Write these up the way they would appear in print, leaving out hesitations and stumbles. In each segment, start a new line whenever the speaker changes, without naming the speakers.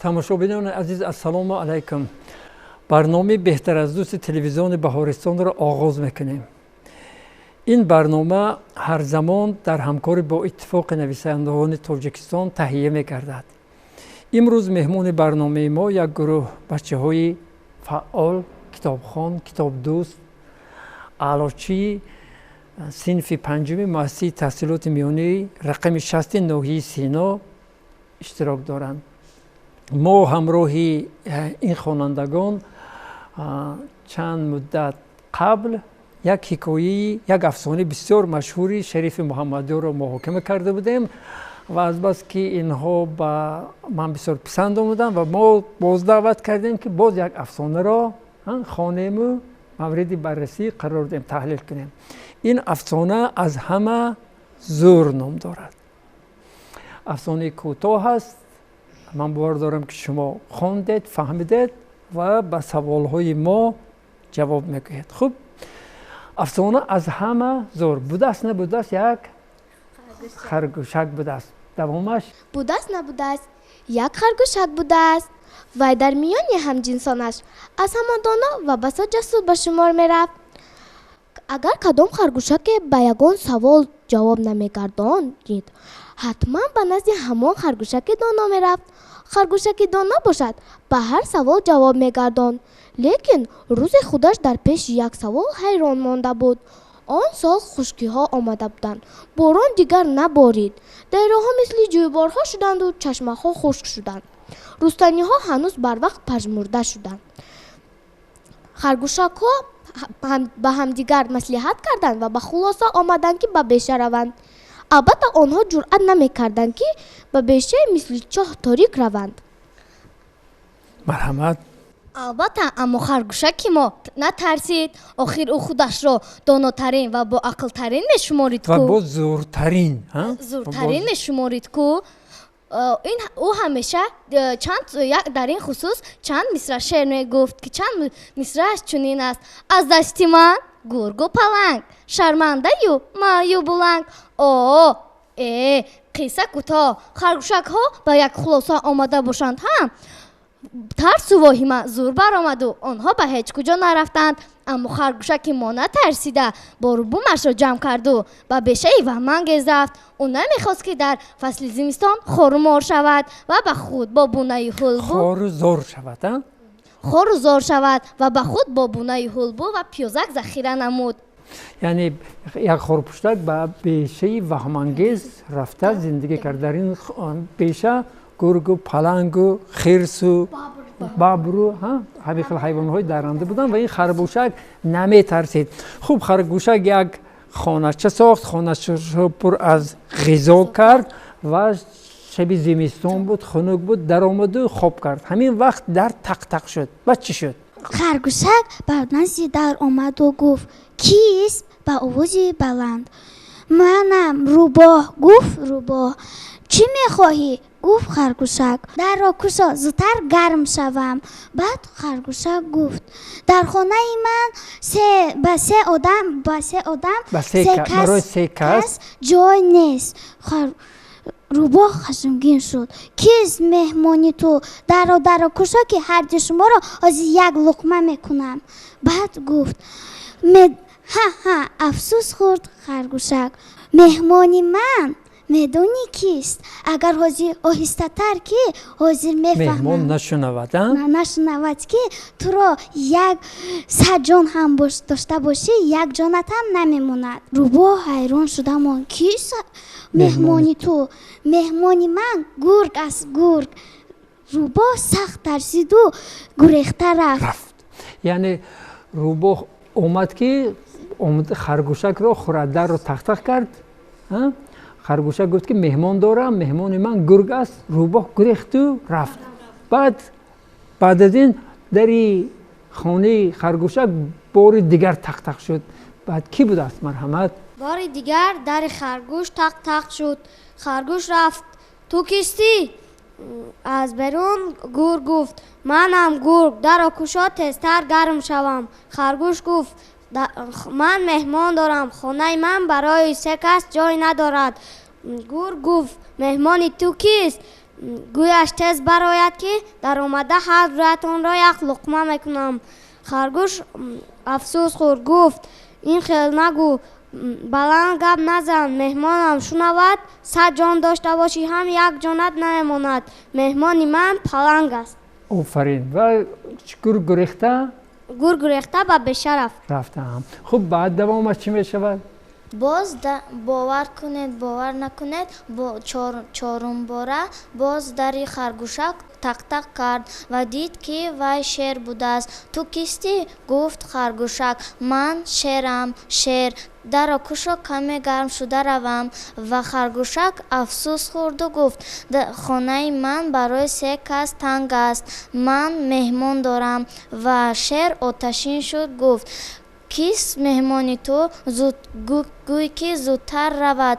Тамошобинони азиз, ассалому алайкум. Барномаи беҳтар аз дӯсти телевизиони Баҳористонро оғоз мекунем. Ин барнома ҳар замон дар ҳамкорӣ бо Иттифоқи нависандагони Тоҷикистон таҳия мегардад. Имрӯз меҳмони барномаи мо як гурӯҳ бачаҳои фаъол, китобхон, китобдӯст, аълочии синфи панҷуми муассисаи таҳсилоти миёнаи рақами 60 ноҳияи Сино иштирок доранд. Мо ҳамроҳи ин хонандагон чанд муддат қабл як ҳикояи, як афсонаи бисёр машҳури Шарифи Муҳаммадиёрро муҳокима карда будем ва азбаски инҳо ба ман бисёр писанд омаданд ва мо боз даъват кардем, ки боз як афсонаро хонему мавриди баррасӣ қарор диҳем, таҳлил кунем. Ин афсона «Аз ҳама зӯр» ном дорад. Афсонаи кӯтоҳ аст. Ман бовар дорам, ки шумо хондед, фаҳмидед ва ба саволҳои мо ҷавоб мегӯед. Хуб, афсона «Аз ҳама зӯр». Будааст, набудааст, як харгӯшак будааст. Давомаш.
Будааст, набудааст, як харгӯшак будааст. Вай дар миёни ҳамҷинсонаш аз ҳама доно ва басо ҷасур ба шумор мерафт. Агар кадом харгӯшаке ба ягон савол ҷавоб намегардонид, ҳатман ба назди ҳамон харгӯшаки доно мерафт. Харгӯшаки доно бошад, ба ҳар савол ҷавоб мегардонд, лекин рӯзе худаш дар пеши як савол ҳайрон монда буд. Он сол хушкиҳо омада буданд, борон дигар наборид, дарёҳо мисли ҷӯйборҳо шуданду чашмаҳо хушк шуданд, рустаниҳо ҳанӯз барвақт пажмурда шуданд. Харгӯшакҳо ба ҳамдигар маслиҳат карданд ва ба хулоса омаданд, ки ба беша раванд. Албатта, онҳо ҷуръат намекарданд, ки ба бешаи мисли чоҳ торик раванд.
Марҳамат.
Албатта, аммо харгӯшаки мо натарсид. Охир ӯ худашро донотарин ва боақлтарин мешуморид.
Ва боз зӯртарин.
Зӯртарин мешуморид ку. Ин ӯ ҳамеша чанд дар ин хусус чанд мисра шеър мегуфт, ки чанд мисрааш чунин аст: «Аз дасти ман гургу паланг шармандаю маъюбу ланг». О э, қисса кӯтоҳ, харгӯшакҳо ба як хулоса омада бошанд ҳам, тарсу воҳима зур баромаду онҳо ба ҳеҷ куҷо нарафтанд. Аммо харгӯшаки мо натарсида, борубумашро ҷамъ карду ба бешаи ваҳмангез рафт. Ӯ намехост, ки дар фасли зимистон хору мор шавад ва ба худ бо бунаи ҳулбу
Хору зор шавад.
Хору зор шавад ва ба худ бо бунаи ҳулбу ва пиёзак захира намуд.
Яъне як хорпуштак ба бешаи ваҳмангез рафта зиндагӣ кард. Дар ин беша гургу, палангу, хирсу, бабру, ҳамин хел ҳайвонҳои дарранда буданд ва ин харгӯшак наметарсид. Хуб, харгӯшак як хонача сохт, хоначаро пур аз ғизо кард ва шаби зимистон буд, хунук буд, даромаду хоб кард. Ҳамин вақт дар тақ-тақ шуд. Баъд чӣ шуд?
Харгӯшак ба назди дар омаду гуфт: «Кист?» Ба овози баланд. «Манам, рӯбоҳ», гуфт рӯбоҳ. «Чӣ мехоҳӣ?» гуфт харгӯшак. «Дарро кушо, зудтар гарм шавам». Баъд харгӯшак гуфт: «Дар хонаи ман ба се одам
барои се кас
ҷой нест». Рӯбоҳ хашмгин шуд: «Кист меҳмони ту? Дарро кушо, ки ҳарди шуморо ҳозир як луқма мекунам». Баъд гуфт: «Ҳа ҳа». Афсӯс хӯрд харгӯшак: «Меҳмони ман медонӣ кист? Агар ҳозир оҳистатар, ки ҳозир мефаҳмам».
Меҳмон нашунавад.
Нашунавад, ки туро як 100 ҷон ҳам дошта бошӣ, як ҷонат ҳам намемонад. Рӯбоҳ ҳайрон шуда монд: «Кист меҳмони ту?» «Меҳмони ман гург аст, гург». Рӯбоҳ сахт тарсиду гурехта рафт.
Яъне рӯбоҳ омад, ки харгӯшакро хӯрад, дарро тақтақ кард. Харгӯшак гуфт, ки меҳмон дорам, меҳмони ман гург аст. Рӯбоҳ гурехту рафт. Баъд аз ин дари хонаи харгӯшак бори дигар тақтақ шуд. Баъд кӣ будааст? Марҳамат.
Бори дигар дари харгӯш тақ-тақ шуд. Харгӯш рафт: «Ту кистӣ?» Аз берун гург гуфт: «Манам гург, дарро кушо, тезтар гарм шавам». Харгӯш гуфт: «Ман меҳмон дорам, хонаи ман барои се кас ҷой надорад». Гург гуфт: «Меҳмони ту кист?» Гӯяш тез барояд, ки даромада ҳар дуятонро як луқма мекунам. Харгӯш афсӯс хӯрд, гуфт: ин хел нагӯ, баланд гап назан, меҳмонам шунавад, 100 ҷон дошта бошӣ ҳам як ҷонат намемонад. Меҳмони ман паланг аст.
Офарин. Ва гург гурехта?
Гург гурехта ба беша рафт.
Рафтаам. Хуб, баъд давомаш чӣ мешавад?
Боз бовар кунед, бовар накунед, чорумбора боз дари харгӯшак тақ-тақ кард ва дид, ки вай шер будааст. Ту кистӣ? Гуфт харгӯшак. Ман шерам, шер. Дарро кушо, каме гарм шуда равам. Ва харгӯшак афсӯс хӯрду гуфт: хонаи ман барои се кас танг аст, ман меҳмон дорам. Ва шер оташин шуд, гуфт: кист меҳмони ту? Гӯй, ки зудтар равад,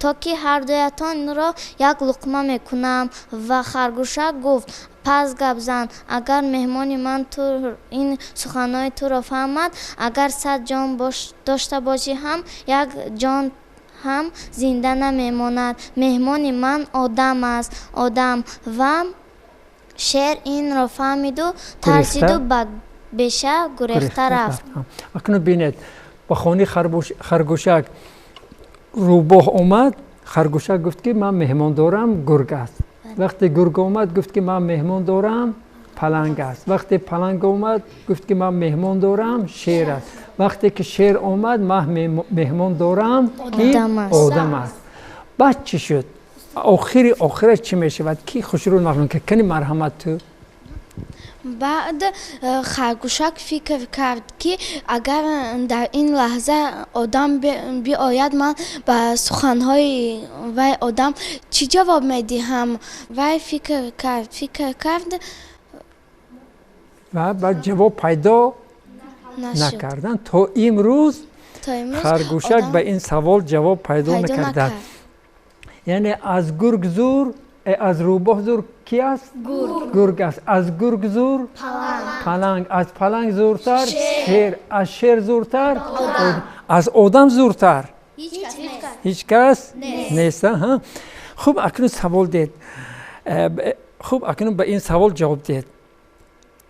то ки ҳардуятонро як луқма мекунам. Ва харгӯшак гуфт: пас гап зан, агар меҳмони ман ин суханҳои туро фаҳмад, агар 100 ҷон дошта бошӣ ҳам, як ҷон ҳам зинда намемонад. Меҳмони ман одам аст, одам. Ва шер инро фаҳмиду тарсиду ба беша гурехта рафт.
Акнун бинед, ба хонаи харгӯшак рӯбоҳ омад. Харгӯшак гуфт, ки ман меҳмон дорам, гург аст. Вақте гург омад, гуфт, ки ман меҳмон дорам, паланг аст. Вақте паланг омад, гуфт, ки ман меҳмон дорам, шер аст. Вақте ки шер омад, ман меҳмон дорам, ки одам аст. Баъд чӣ шуд? Охири охираш чӣ мешавад? Ки хушрӯ нақл кард? Кани, марҳамат, ту.
Баъд харгӯшак фикр кард, ки агар дар ин лаҳза одам биояд, ман ба суханҳои вай одам чӣ ҷавоб медиҳам? Вай фикр кард, фикр кард
ва баъд ҷавоб пайдо накардан. То имрӯз харгӯшак ба ин савол ҷавоб пайдо накарда. Яъне аз гург зур, аз рӯбоҳ зур ки аст? Гург аст. Аз гург зур паланг, аз паланг зуртар шер, аз шер зуртар, аз одам зуртар ҳеҷ кас нест. Хуб, акнун савол диҳед. Хуб, акнун ба ин савол ҷавоб диҳед.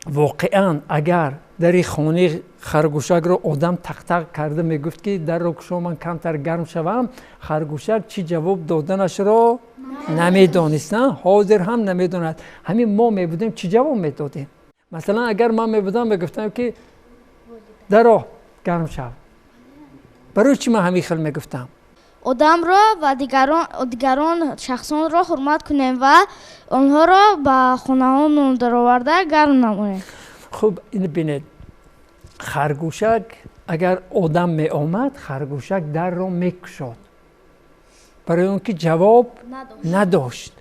Воқеан, агар дари хонаи харгӯшакро одам тақтақ карда мегуфт, ки дарро кушо, ман камтар гарм шавам, харгӯшак чӣ ҷавоб доданашро намедонист, ҳозир ҳам намедонад. Ҳамин мо мебудем, чӣ ҷавоб медодем? Масалан, агар ман мебудам, мегуфтам, ки даро, гарм шав. Барои чӣ ман ҳамин хел мегуфтам?
Одамро ва дигарон шахсонро ҳурмат кунем ва онҳоро ба хонаҳомон дароварда гарм намоем.
Хуб, ин бинед, харгӯшак агар одам меомад, харгӯшак дарро мекушод, барои он ки ҷавоб надошт.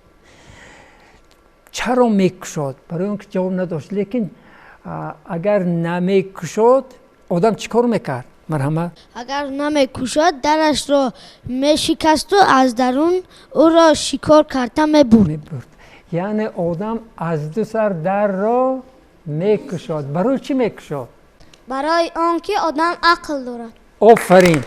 Чаро мекушод? Барои он ки ҷавоб надошт. Лекин агар намекушод, одам чӣ кор мекард? Марҳамат.
Агар намекушод, дарашро мешикасту аз дарун ӯро шикор карда мебурд.
Мебурд. Яъне одам аз ду сар дарро мекушод. Барои чӣ мекушод?
Барои он ки одам ақл дорад.
Офарин,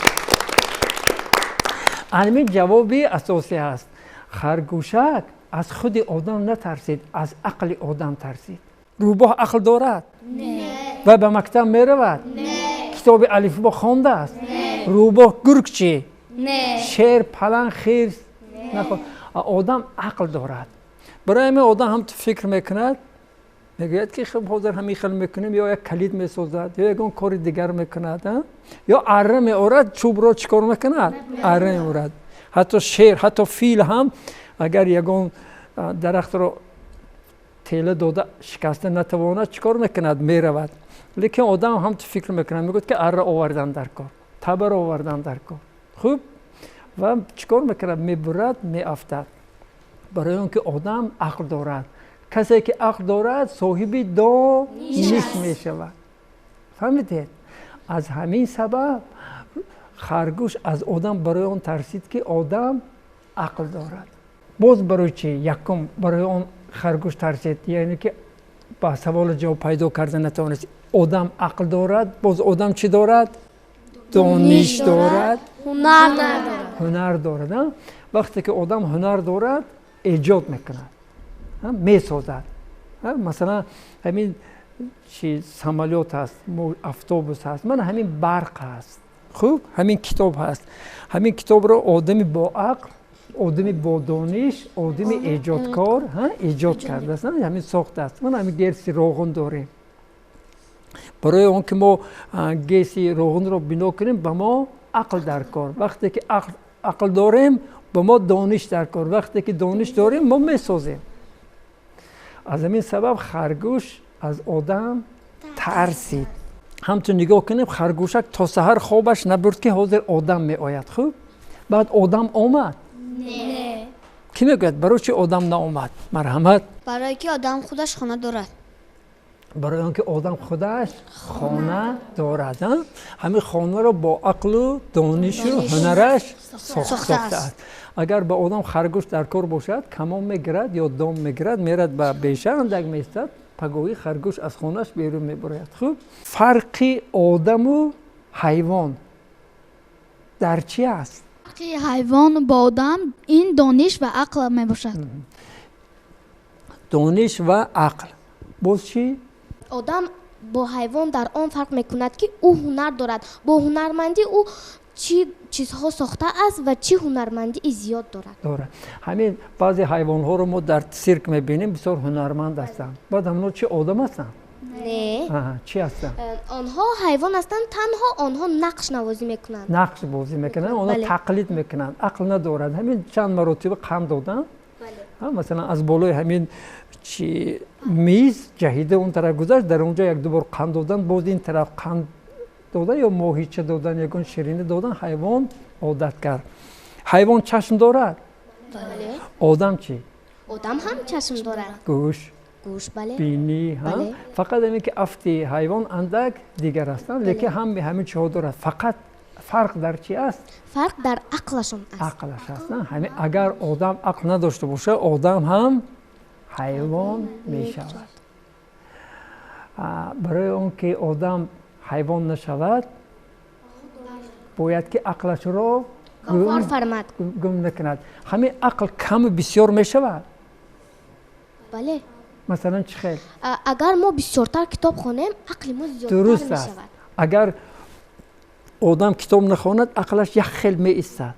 ҳамин ҷавоби асосӣ аст. Харгӯшак аз худи одам натарсид, аз ақли одам тарсид. Рӯбоҳ ақл дорад ва ба мактаб меравад, китоби алифбо хондааст? Рӯбоҳ, гург чӣ? Шер, паланг, хирс? Одам ақл дорад. Барои ҳамин одам ҳам фикр мекунад, мегӯяд, ки хуб, ҳозир ҳамин хел мекунем, ё як калид месозад, ё ягон кори дигар мекунад, ё арра меорад, чӯбро чӣ кор мекунад? Арра меорад. Ҳатто шер, ҳатто фил ҳам агар ягон дарахтро тела дода шикаста натавонад, чӣ кор мекунад? Меравад. Лекин одам ҳам фикр мекунад, мегӯяд, ки арра овардан дар кор, табар овардан дар кор. Хуб, ва чӣ кор мекунад? Мебурад, меафтад. Барои он ки одам ақл дорад. Касе ки ақл дорад, соҳиби дониш мешавад. Фаҳмидед? Аз ҳамин сабаб харгӯш аз одам барои он тарсид, ки одам ақл дорад. Боз барои чӣ якум барои он харгӯш тарсид, яъне ки ба саволу ҷавоб пайдо карда натавонист? Одам ақл дорад, боз одам чӣ дорад? Дониш дорад,
ҳунар.
Ҳунар дорад. Вақте ки одам ҳунар дорад. Эҷод мекунад, месозад. Масалан, ҳамин чи самолёт ҳаст, автобус ҳаст, мана ҳамин барқ ҳаст, хуб, ҳамин китоб ҳаст. Ҳамин китобро одами боақл, одами бодониш, одами эҷодкор эҷод кардааст, ҳамин сохтааст. Мана ҳамин ГЭСи Роғун дорем. Барои он ки мо ГЭСи Роғунро бино кунем, ба мо ақл дар кор. Вақте ки ақл дорем, ба мо дониш дар кор. Вақте ки дониш дорем, мо месозем. Аз ҳамин сабаб харгӯш аз одам тарсид. Ҳамчун нигоҳ кунем, харгӯшак то саҳар хобаш набурд, ки ҳозир одам меояд. Хуб, баъд одам омад? Кӣ мегӯяд, барои чи одам наомад? Марҳамат.
Барое ки одам худаш хона дорад.
Барои он ки одам худаш хона дорад, ҳамин хонаро бо ақлу донишу ҳунараш сохтааст. Агар ба одам харгӯш дар кор бошад, камон мегирад ё дом мегирад, мерад, ба беша андак меистад, пагоҳӣ харгӯш аз хонааш берун мебарояд. Хуб, фарқи одаму ҳайвон дар чи аст?
Фарқи ҳайвон бо одам ин дониш ва ақл мебошад.
Дониш ва ақл. Боз чӣ?
Одам бо ҳайвон дар он фарқ мекунад, ки ӯ ҳунар дорад. Бо ҳунармандӣ ӯ чӣ чизҳо сохтааст ва чӣ ҳунармандии зиёд дорад.
Дорад. Ҳамин баъзе ҳайвонҳоро мо дар сирк мебинем, бисёр ҳунарманд ҳастанд. Баъд ҳамонҳо чӣ, одам ҳастанд?
Не.
Чӣ ҳастанд?
Онҳо ҳайвон ҳастанд, танҳо онҳо нақш навозӣ мекунанд.
Нақш бозӣ мекунанд, онҳо тақлид мекунанд, ақл надорад. Ҳамин чанд маротиба қанд доданд, масалан, аз болои ҳамин чи миз ҷаҳида он тараф гузашт, дар он ҷо як ду бор қанд доданд, боз ин тараф қанд додан ё моҳича додан, ягон ширинӣ додан, ҳайвон одат кард. Ҳайвон чашм дорад? Одам чӣ?
Одам ҳам чашм дорад.
Гӯш?
Гӯш, бале.
Бинӣ? Фақат ҳамин ки афти ҳайвон андак дигар ҳастанд, лекин ҳами ҳамин чиҳо дорад. Фақат фарқ дар чи аст?
Фарқ дар ақлашон аст.
Ақлаш аст. Ҳамин агар одам ақл надошта бошад, одам ҳам ҳайвон мешавад. Барои он ки одам ҳайвон нашавад, бояд ки ақлашро гум накунад. Ҳамин ақл каму бисёр мешавад?
Бале.
Масалан, чӣ хел?
Агар мо бисёртар китоб хонем, ақли мо зиёдтар
Дуруст аст.
мешавад.
Агар одам китоб нахонад, ақлаш як хел меистад.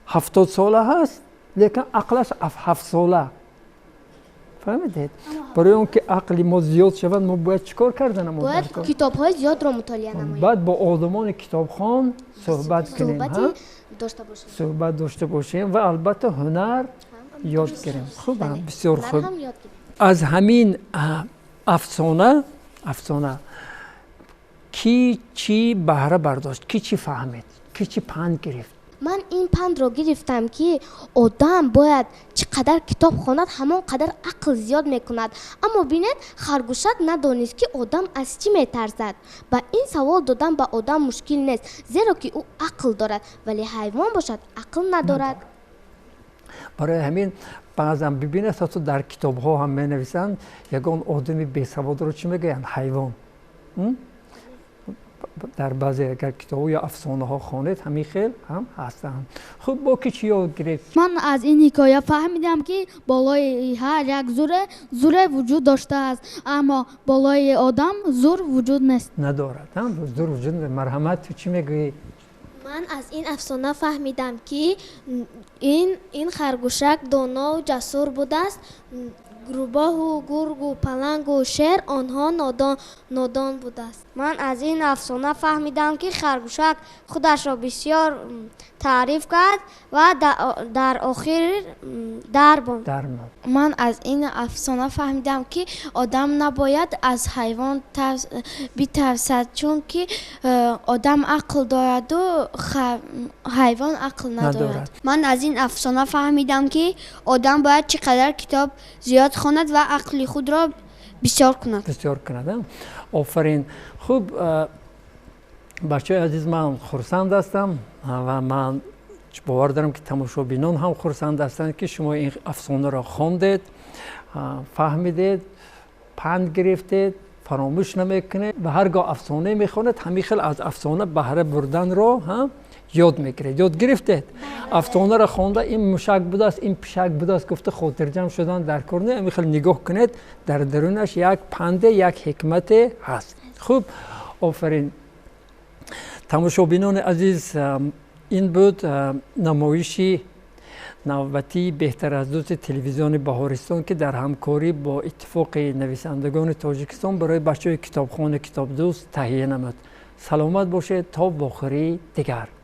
70 сола ҳаст, лекин ақлаш 7 сола. Фаҳмидед? Барои он ки ақли мо зиёд шавад, мо бояд чӣ кор карданам?
Бояд китобҳои зиёдро мутолиа намоем.
Баъд бо одамони китобхон суҳбат кунем.
Суҳбати дошта бошем.
Суҳбат дошта бошем ва албатта ҳунар ёд гирем. Хуб, бисёр хуб. Аз ҳамин афсона кӣ чӣ баҳра бардошт, кӣ чӣ фаҳмид, кӣ чӣ панд гирифт?
Ман ин пандро гирифтам, ки одам бояд чӣ қадар китоб хонад, ҳамон қадар ақл зиёд мекунад. Аммо бинед, харгӯшак надонист, ки одам аз чӣ метарсад. Ба ин савол додан ба одам мушкил нест, зеро ки ӯ ақл дорад, вале ҳайвон бошад, ақл надорад.
Барои ҳамин баъзан бибинед, ҳатто дар китобҳо ҳам менависанд, ягон одами бесаводро чӣ мегӯянд? Ҳайвон. Дар баъзе агар китобҳо ё афсонаҳо хонед, ҳамин хел ҳам ҳастанд. Хуб, бо ки чӣ ёд гирифт?
Ман аз ин ҳикоя фаҳмидам, ки болои ҳар як зуре зуре вуҷуд доштааст, аммо болои одам зур вуҷуд нест.
Надорад, зур вуҷуд. Марҳамат, ту чӣ мегӯӣ?
Ман аз ин афсона фаҳмидам, ки ин харгӯшак донову ҷасур будааст. Рӯбоҳу гургу палангу шер онҳо нодон будааст. Ман аз ин афсона фаҳмидам, ки харгӯшак худашро бисёр таъриф кард ва дар охир дармонд.
Ман аз ин афсона фаҳмидам, ки одам набояд аз ҳайвон битарсад, чунки одам ақл дораду ҳайвон ақл надорад.
Ман аз ин афсона фаҳмидам, ки одам бояд чӣ қадар китоб зиёд хонад ва ақли худро бисёр кунад.
Бисёр кунад. Офарин. Хуб, бачаҳои азиз, ман хурсанд ҳастам ва ман бовар дорам, ки тамошобинон ҳам хурсанд ҳастанд, ки шумо ин афсонаро хондед, фаҳмидед, панд гирифтед, фаромӯш намекунед ва ҳар гоҳ афсонае мехонед, ҳамин хел аз афсона баҳра бурданро Ёд мегиред. Ёд гирифтед? Афсонаро хонда, ин мушак будааст, ин пишак будааст гуфта хотирҷамъ шудан дар кор не. Ами хел нигоҳ кунед, дар дарунаш як панде, як ҳикмате ҳаст. Хуб, офарин. Тамошобинони азиз, ин буд намоиши навбатии «Беҳтар аз дӯсти» телевизиони Баҳористон, ки дар ҳамкорӣ бо Иттифоқи нависандагони Тоҷикистон барои бачаҳои китобхону китобдӯст таҳия намуд. Саломат бошед то вохӯрии дигар.